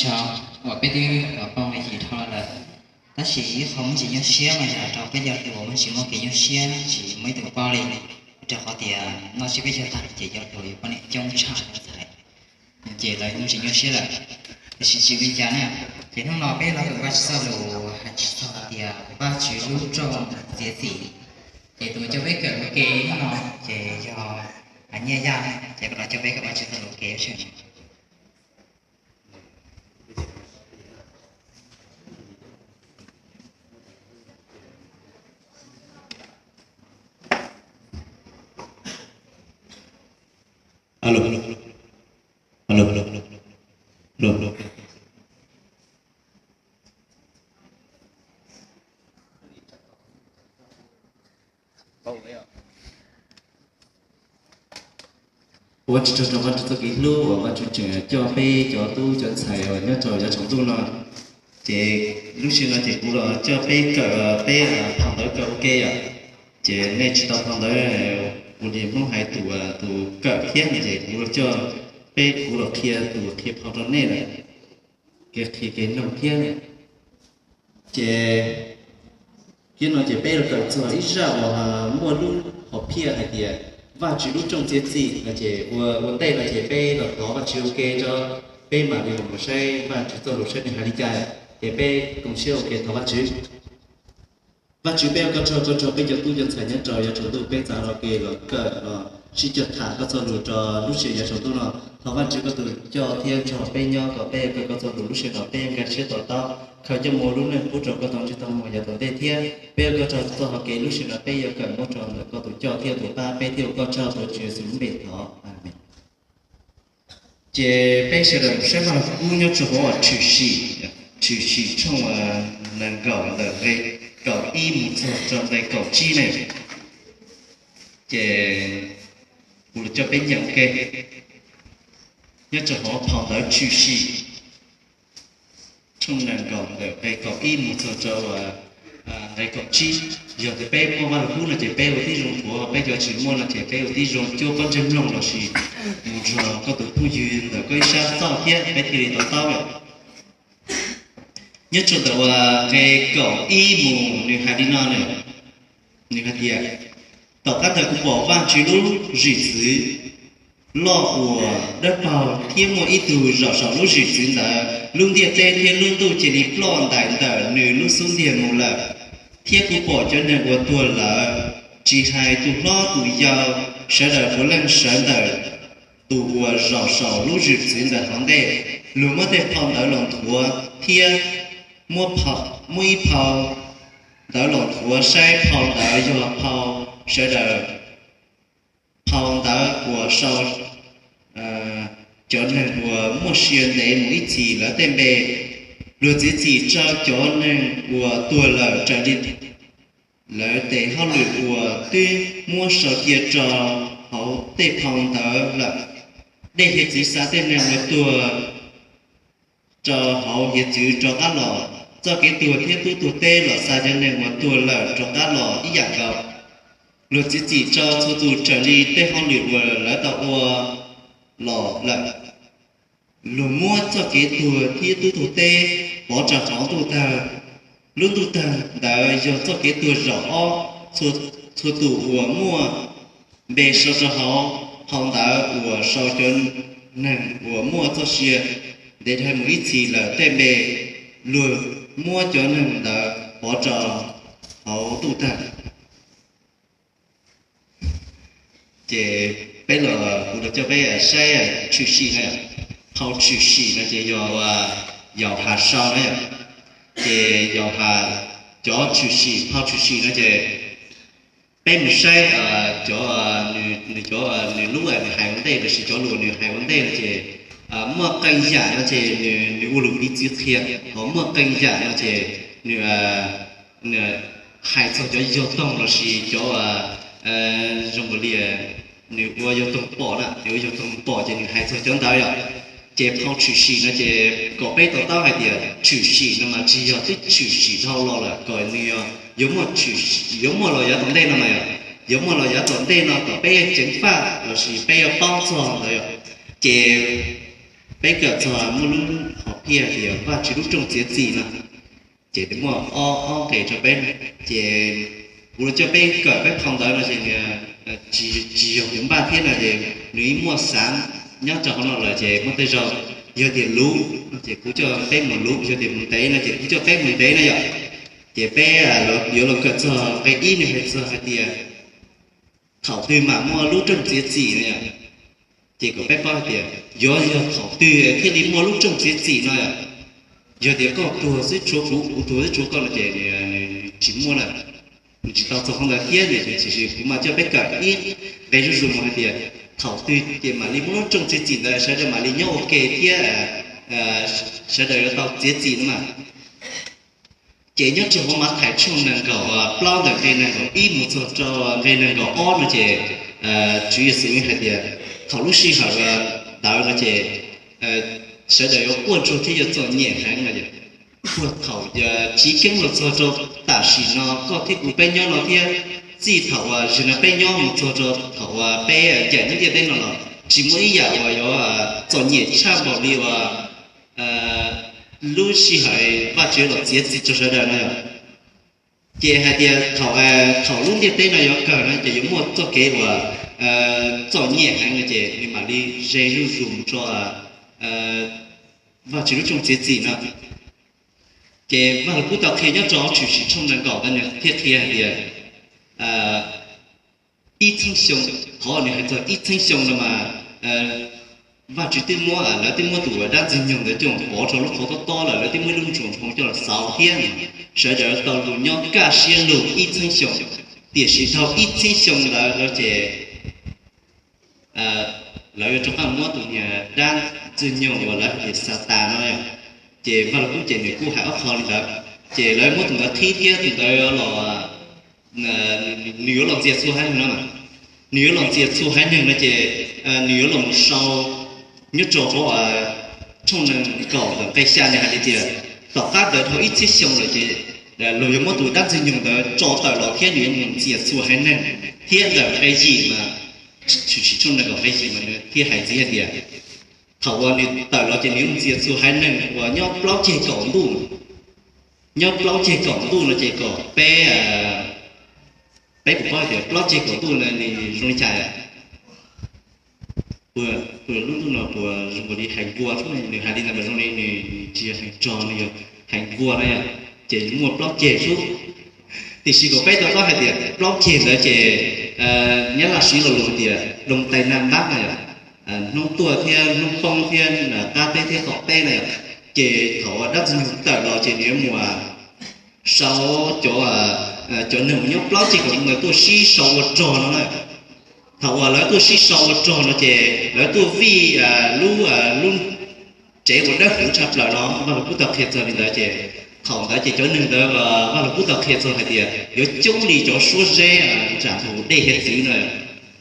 Uas peb twb poob li yim dhau lawm, tab sis ib qho muaj tsis nyuaj siab mas yog rau peb cov hluas muaj tsis muaj kev nyuaj siab, tsis muaj ib tug paub li, rau qhov tias noj tsiab peb caug tag ces cov hluas yuav poj niam coob tshaj cov ntxhais, ces lawv muaj tsis nyuaj siab lawm. Tiam sis tsis ua li cas na, ces hnub no peb los koom Vajtswv txoj lus hais txog hais tias Vajtswv lub rooj txiav txim. Ces tus coj peb kawm ua ke hnub no ces yog Nyiaj Yaj, ces koj los coj peb kawm Vajtswv txoj lus ua ke seb. Ua tsaug rau Vajtswv txoj kev hlub uas Vajtswv tseem coj peb cov tub cov ntxhais uas nyob rau yav tsaus ntuj no. Ces lub sij hawm no ces kuv los coj peb kawm, peb phau ntawv kawm ua ke yom. Ces nej tsis tau phau ntawv, kuv li Hmoob hais tus, tus kawm thiab no ces kuv los coj peb, kuv los qhia tus qhia phau rau nej lawm, kev qhia kev noog thiab. Ces thiab no ces peb los kawm txog ib zaj uas muaj lub hom phiaj hais tias Vajtswv lub rooj txiav txim no ces ua, ua ntej no ces peb los thov Vajtswv ua ke tso, peb mam li los mus saib Vajtswv txoj lus saib nws hais li cas. Ces peb koom siab ua ke thov Vajtswv. Vajtswv, peb ua koj tsaug, koj tsaug peb cov tub cov ntxhais nyob rau yav tsaus ntuj peb txav los ke los kawm los sib cog tham koj txoj lus rau lub sij hawm yav tsaus ntuj no. Thov Vajtswv koj tus coj thiab nrog peb nyob kom peb kawm koj txoj lus lub sij hawm no peb nkag siab to taub khaws coj mus ua lub neej pub rau koj tau ntsej tau muag yav tom ntej thiab. Peb ua koj tsaug txog hauv kev lub sij hawm no peb yuav kawm muab rau ntawm koj tus coj thiab tus pab peb thiab ua koj tsaug tuav Tswv Yexus lub npe thov. Amees. Ces peb sawv daws saib Vaj Lug Kub nyob rau hauv Tshwm Sim, Tshwm Sim tshooj nees nkaum ntawm nqe kaum ib mus txog rau nqe kaum tsib ne. Ces kuv los coj peb nyeem ua ke nyob rau hauv phau ntawv Tshwm Sim tshooj nees nkaum ntawm nqe kaum ib mus txog rau nqe kaum tsib. Yog tias peb muaj Vaj Lug Kub no ces peb ua tib zoo thuav, peb cov tsis muaj no ces peb ua tib zoo cuab pob ntseg mloog lossis mus nrog koj tus phooj ywg ntawm koj ib sab txoj thiab peb thiaj li to taub lawm. Nyob rau ntawm uas nqe kaum ib mus nws hais li no ne, nws hais tias, tom qab ntawd kuv pom Vajtswv lub zwm txwv loj uas dawb paug thiab muaj ib tug zaum saum lub zwm txwv ntawd. Lub ntiaj teb thiab lub ntuj cia li ploj ntais ntawm nws lub xub ntiag mus lawm. Thiab kuv pom cov neeg uas tuag lawm, tsis hais tus hlob tus yau, sawv daws puav leej sawv ntawm tus uas zaum saum lub zwm txwv ntawd hauv ntej. Luag muab tej phau ntawv los nthuav thiab muab ib phau ntawv los nthuav saib phau ntawd yog phau sawv daws, phau ntawv uas sau cov neeg uas muaj sia ntev mus ib txhis lawv tej npe. Luag txiav txim rau cov neeg uas tuag lawm raws li lawv tes hauj lwm uas twb muab sau cia rau hauv tej phau ntawv lawm. Dej hiav txwv xa tej neeg uas tuag rau hauv hiav txwv rov qab los. Txoj kev tuag thiab tub tuag teb los xa cov neeg uas tuag lawm rov qab los ib yam nkaus. Luag txiav txim rau txhua tus raws li tej hauj lwm uas lawv tau ua los lawm. Luag muab txoj kev tuag thiab tub tuag teb pov rau hauv ntuj tawg. Lub ntuj tawg ntawd yog txoj kev tuag zaum ob. Txhua tus uas muaj npe sau rau hauv phau ntawv uas sau cov neeg uas muaj txoj sia ntev dhawv mus ib txhis lawm tej npe, luag muab cov neeg ntawd pov rau hauv ntuj tawg. Ces peb los, kuv los coj peb saib Tshwm Sim na. Phau Tshwm Sim no ces yog Yauhas sau na yom. Ces Yauhas, cov Tshwm Sim, phau Tshwm Sim no ces peb mus saib cov, nws cov, nws lub nws hais ua ntej lossis cov lus nws hais ua ntej no ces muaj qee yam no ces nws ua lus piv txwv qhia, ho muaj qee yam no ces nws hais txog cov yog toog lossis cov zoo li nws ua yog toog pom na, nws ua yog toog pom ces nws hais txog cov ntawd yom. Ces phau Tshwm Sim no ces kom peb to taub hais tias Tshwm Sim no mas tsis yog twb tshwm sim dhau los lawm, kom nws yuav muaj, yuav muaj los yav tom ntej no mas yom, yuav muaj los yav tom ntej no kom peb ceev faj lossis peb yuav paub txog ntawd yom. Ces peb kawm txog muaj lub hom thiaj tias Vajtswv lub rooj txiav txim no. Ces nws muaj ob, ob nqe rau peb, ces kuv los coj peb kawm peb qhov ntawd no ces nws tsis, tsis yog kuv npaj thiab no ces nws yeej muaj xav nyob rau hauv no lawm ces muaj tej zaug yog tias luv ces kuv coj peb mus luv, yog tias mus ntev no ces kuv coj peb mus ntev na yom. Ces peb yuav los kawm txog nqe ib nws hais txog hais tias thaum twg mam muaj lub rooj txiav txim no yom. Ces kom peb paub hais tias yuav yog thaum twg thiaj li muaj lub rooj txiav txim no yom. Yog tias koj tuag xwb tshuav kuv, kuv tuag xwb tshuav koj no ces nws tsis muaj lawm, nws tsis tau txog qhov ntawd thiab. Tiam sis kuv mas coj peb kawm ib nqe zuj zus mus hais tias thaum twg ces mam li muaj lub rooj txiav txim ntawd sawv daws mam li nyob ua ke thiab sawv daws yuav tau txiav txim no mas. Ces nyob rau hauv Mathais tshooj nees nkaum plaub ntawm nqe nees nkaum ib mus txog rau nqe nees nkaum ob no ces Tswv Yexus hais tias thaum lub sij hawm ntawd no ces sawv daws yuav quaj ntsuag thiab yuav txom nyem heev no. Puag thaum chiv keeb los txog rau tam sim no koj thiab kuv peb nyob no thiab txij thaum uas zaum no peb nyob mus txog rau thaum uas peb ncaim lub ntiaj teb no los tsis muaj ib yam uas yuav txom nyem tshaj npaum li uas lub sij hawm Vajtswv los txiav txim rau sawv daws no yom. Ces hais tias thaum, thaum lub ntiaj teb no yuav kawg no ces yuav muaj txoj kev uas txom nyem heev no ces nws mam li ze zuj zus mus rau Vajtswv lub rooj txiav txim no. Ces Vaj Lug Kub tau qhia nyob rau Tshwm Sim tshooj nees nkaum ntawd nws thiaj qhia hais tias ib txheeb xyoo, qhov nws hais txog ib txheeb xyoo no mas Vajtswv twb muab, lawv twb muab tus dab ntxwg nyoog ntawd coj pov rau lub qhov tob tob lawm, lawv twb muab ib lub ntsuas nphoo coj los xauv thiab sawv daws tau lug nyob kaj siab lug ib txheeb xyoo. Tiam sis dhau ib txheeb xyoo ntawd no ces lawv yuav rov qab muab tus niag dab ntxwg nyoog uas lawv hais tias Xatas no, ces Vaj Lug Kub ces nws kuj hais ob qho li ntawd. Ces lawv muab tus ntawd qhib thiab tus ntawd los, nws yuav los ntxias txhua haiv neeg no. Nws yuav los ntxias txhua haiv neeg no ces nws yuav los mus sau nyob rau hauv tshooj nees nkaum ntawm nqe xya nws hais li tias tom qab ntawd dhau ib txhiab xyoo lawm ces luag yuav muab tus dab ntxwg nyoog ntawd tso tawm los thiab nws yuav mus ntxias txhua haiv neeg. Thiab ntawm nqe yim mas, Tshwm Sim tshooj nees nkaum nqe yim mas nws thiaj hais ntxiv hais tias thaum uas nws tawm los ces nws yuav mus ntxias txhua haiv neeg uas nyob plaub ceg kaum ntuj. Nyob plaub ceg kaum ntuj no ces kom peb, peb puas paub tias plaub ceg kaum ntuj no nws zoo li cas? Puas, lub ntuj no puas zoo li hais npua xwb, nws hais li ntawd mas zoo li nws tsis yog hais rog, nws yog hais npua na yom. Ces muaj plaub ceg xwb. Tiam sis kom peb tau paub hais tias plaub ceg ntawd ces Nyab Laj siv lo lus hais tias Đông Tây Nam Bắc na yom, hnub tuaj thiab hnub poob thiab qab teb thiab qaum teb na yom. Ces thaum dab ntxwg nyoog tawm los ces nws yuav mus sau cov, cov neeg uas nyob plaub ceg kaum ntuj ntawd tuaj sib sau ua rog no na. Thaum uas lawv tuaj sib sau ua rog no ces lawv tuaj vij lub, lub tsev uas dawb huv tshaj plaws no, Vaj Lug Kub tau qhia txog li ntawd ces thaum ntawd ces cov neeg ntawd Vaj Lug Kub tau qhia txog hais tias yuav coob li cov suab zeb nram ntug dej hiav txwv no.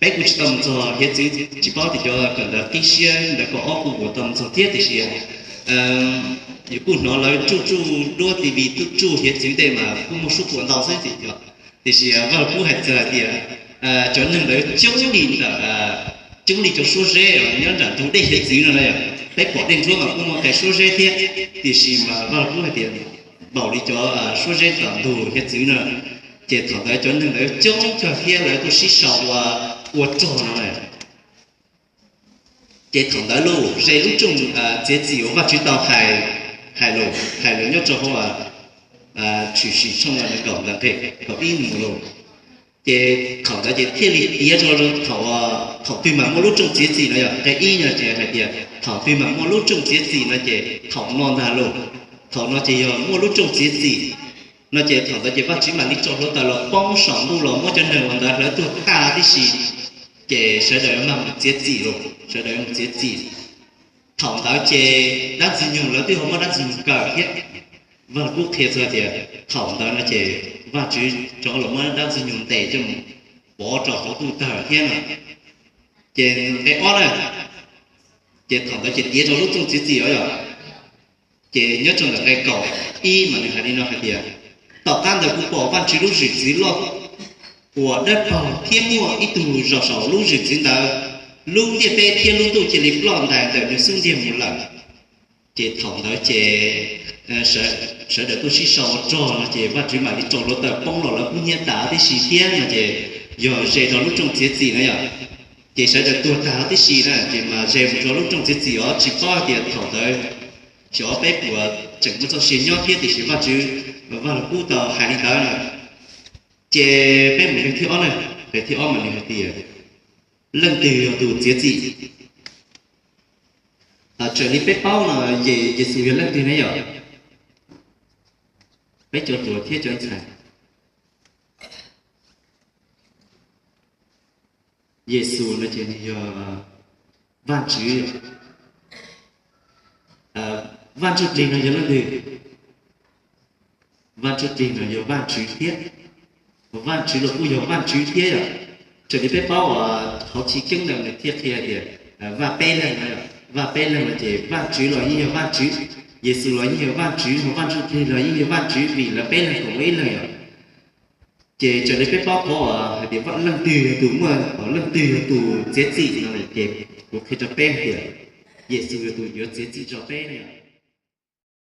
Peb kuj tsis tau mus txog hiav txwv, tsis paub tias cov kawm ntawv qib siab ntawd kaum ob kuj puas tau mus txog thiab, tiam sis yus kuj hnov lawv tsuj tsuj duab T V tsuj tsuj hiav txwv tej mas kuj muaj suab puam ntau xwb tiam, tiam sis Vaj Lug Kub hais txog hais tias cov neeg ntawd coob li ntawm, coob li cov suab zeb nyob nram ntug dej hiav txwv no na yom. Peb pom dej ntsuab mas kuj muaj qee suab zeb thiab, tiam sis mas Vaj Lug Kub hais tias npaum li cov suab zeb nram ntug hiav txwv no. Ces thaum ntawd cov neeg ntawd coob kawg thiab lawv tuaj sib sau ua, ua rog no na. Ces thaum ntawd los ze lub rooj txiav txim uas Vajtswv tau hais, hais lus, hais lus nyob rau hauv Tshwm Sim tshooj nees nkaum ntawm nqe kaum ib mus los. Ces thaum ntawd ces thiaj li tiav rau thaum, thaum twg mas muaj lub rooj txiav txim no yom. Nqe ib no ces hais tias thaum twg mas muaj lub rooj txiav txim no ces thaum no ntag lauj. Thaum no ces yog muaj lub rooj txiav txim no ces thaum ntawd ces Vajtswv mam li tso hluav taws los poob saum ntuj los muab cov neeg uas ntawd hlawv tuag tag tib si. Ces sawv daws yuav mag mus txiav txim lauj, sawv daws yuav mus txiav txim. Thaum ntawd ces dab ntxwg nyoog lawv twb ho muab dab ntxwg nyoog kaw thiab. Vaj Lug Kub qhia txog tias thaum ntawd no ces Vajtswv rov los muab dab ntxwg nyoog ntes coj mus pov rau hauv ntuj tawg thiab no. Ces nqe ob na, ces thaum ntawd ces tiav rau lub rooj txiav txim os yom. Ces nyob rau ntawm nqe kaum ib mas nws hais li no hais tias tom qab ntawd kuv pom Vajtswv lub zwm txwv loj uas dawb paug thiab muaj ib tug zaum saum lub zwm txwv ntawd. Lub ntiaj teb thiab lub ntuj cia li ploj ntais ntawm nws xub ntiag mus lawm. Ces thaum ntawd ces sawv daws tuaj sib sau ua rog no ces Vajtswv mam li tso hluav taws poob los lawv kub hnyiab tas tib si thiab no ces yog ze rau lub rooj txiav txim na yom. Ces sawv daws tuag tag tib si na ces mas ze mus rau lub rooj txiav txim os, tsis paub hais tias thaum ntawd xyov peb puas tseem muaj txoj sia nyob thiab tiam sis Vajtswv, Vaj Lug Kub tau hais li ntawd na. Ces peb mus nqe thib ob na, nqe thib ob mas nws hais tias leej twg yog tus txiav txim. Raws li peb paub no Yexus yog leej twg ne yom? Peb cov hluas thiab cov ntxhais, Yexus no ces nws yog Vajtswv. Vaj Ntsuj Plig no yog leej twg? Vaj Ntsuj Plig no yog Vajtswv thiab. Vaj Ntsuj Plig los kuj yog Vajtswv thiab yom. Raws li peb paub uas hauv chiv keeb ntawd nws thiaj qhia tias Vaj Peb Leeg no, Vaj Peb Leeg no ces Vajtswv los yeej yog Vajtswv, Yexus los yeej yog Vajtswv, ho Vaj Ntsuj Plig los yeej yog Vajtswv vim lawv peb leeg koom ua ib leeg yom. Ces raws li peb paub qhov uas hais tias leej twg yog tus muaj, leej twg yog tus txiav txim no ces kuv qhia rau peb hais tias Yexus yog tus yuav txiav txim rau peb.